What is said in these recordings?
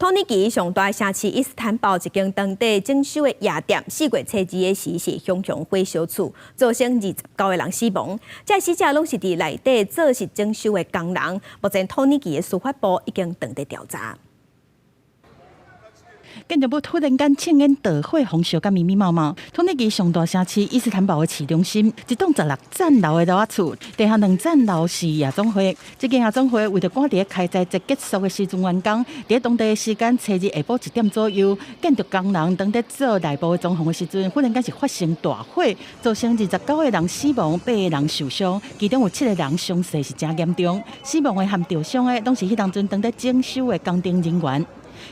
土耳其上大城市伊斯坦堡一間當地整修的夜店，4月初二的時是熊熊火燒厝，造成29個人死亡。這死者攏是佇內底做是整修的工人。目前土耳其的司法部已經正佇調查。建築物突然間衝煙著火，予燒甲密密麻麻。土耳其上大城市伊斯坦堡的市中心，一棟16層樓的樓仔厝，地下2層樓是夜總會。這間夜總會為著趕佇開齋節結束的時陣完工，佇當地時間初二下晡1點左右，建築工人當佇做內部的裝潢的時陣，忽然間是發生大火，造成29個人死亡，8個人受傷，其中有7個人傷勢是誠嚴重。死亡的和著傷的，攏是彼當陣當佇整修的工程人員。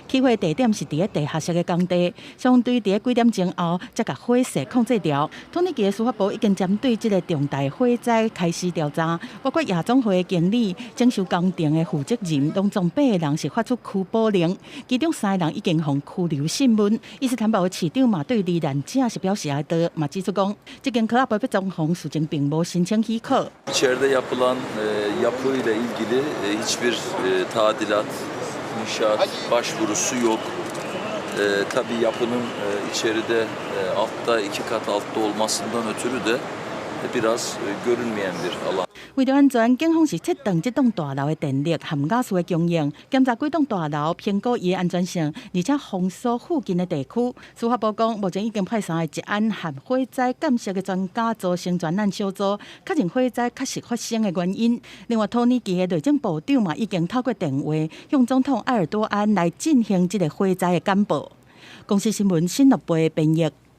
起火地點是佇咧地下室的工地，消防隊佇咧幾點鐘後才共火勢控制牢。土耳其的司法部已經針對這個重大火災開始調查，包括夜總會的經理、整修工程的負責人，攏總八個人是發出拘捕令，其中三個人已經予拘留訊問。伊斯坦堡的市長嘛對罹難者是表示哀悼，嘛指出講，這間俱樂部欲裝潢事前並無申請許可。 İçeride yapılan yapıyla ilgili hiçbir tadilat, inşaat başvurusu yok. Tabii yapının içeride altta iki kat altta olmasından ötürü de biraz görünmeyen bir alan. 為著安全，警方是切斷這棟大樓的電力和瓦斯的供應，檢查規棟大樓，評估伊的安全性，而且封鎖附近的地區。司法部講，目前已經派三个治安和火災鑑識的專家組成專案小組，確認火災確實發生的原因。另外，土耳其的內政部長嘛已經透過電話向總統埃爾多安來進行這个火災的簡報。公視新聞新樂貝編譯。